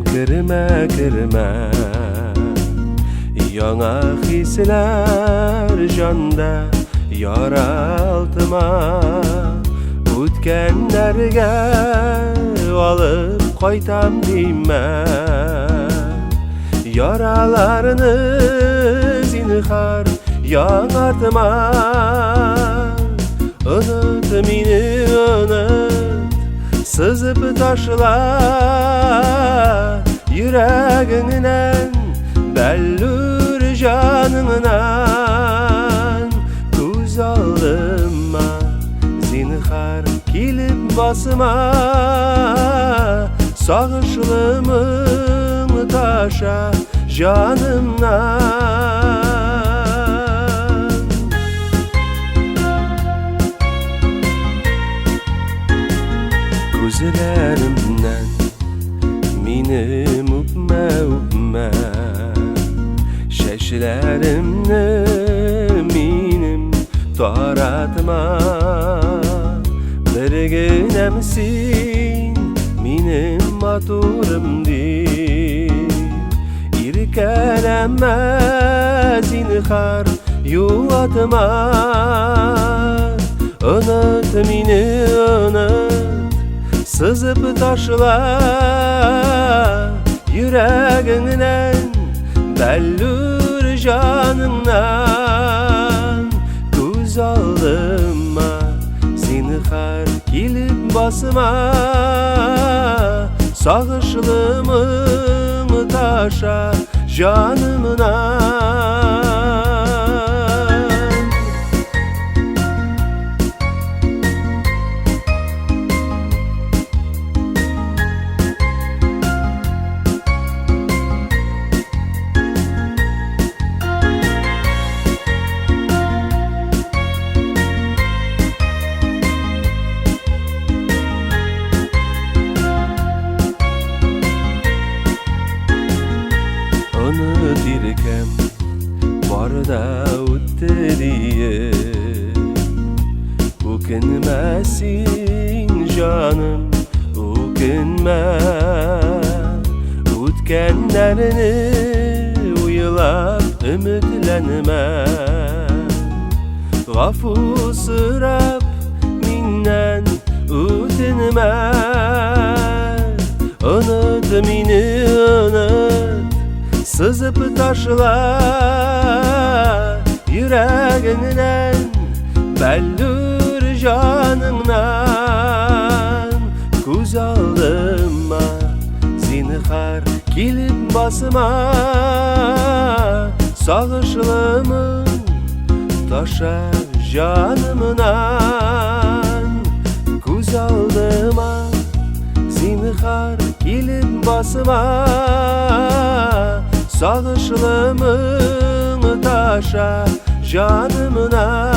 Кермә, кермә. Яңа хисләр җанда яралтма. Үткәннәргә алып кайтам димә. Яраларны зинһар яңартма. Оныт мине, оныт, сызып ташла йөрәгеңнән, бәллүр җаныңнан. Күз алдыма зинһар килеп басма, сагышлы моң таша җанымнан. Күзләремнән минем үпмә, үпмә. Чәчләремне минем таратма. Бер генәм син минем матурым дип иркәләмә, зинһар юатма. Оныт мине, оныт, сызып ташла йөрәгеңнән, бәллүр җаныңнан. Күз алдыма зинһар килеп басма, сагышлы моң таша җанымнан. Оныт, иркәм, бар да үтте диеп үкенмә син, җаным, үкенмә. Үткәннәрне уйлап өметләнмә. Гафу сорап миннән үтенмә. Оныт мине, оныт, сызып ташла йөрәгеңнән, бәллүр җаныңнан. Күз алдыма зинһар килеп басма, сагышлы моң таша җанымнан. Күз алдыма зинһар килеп басма, сагышлы моң таша җанымнан.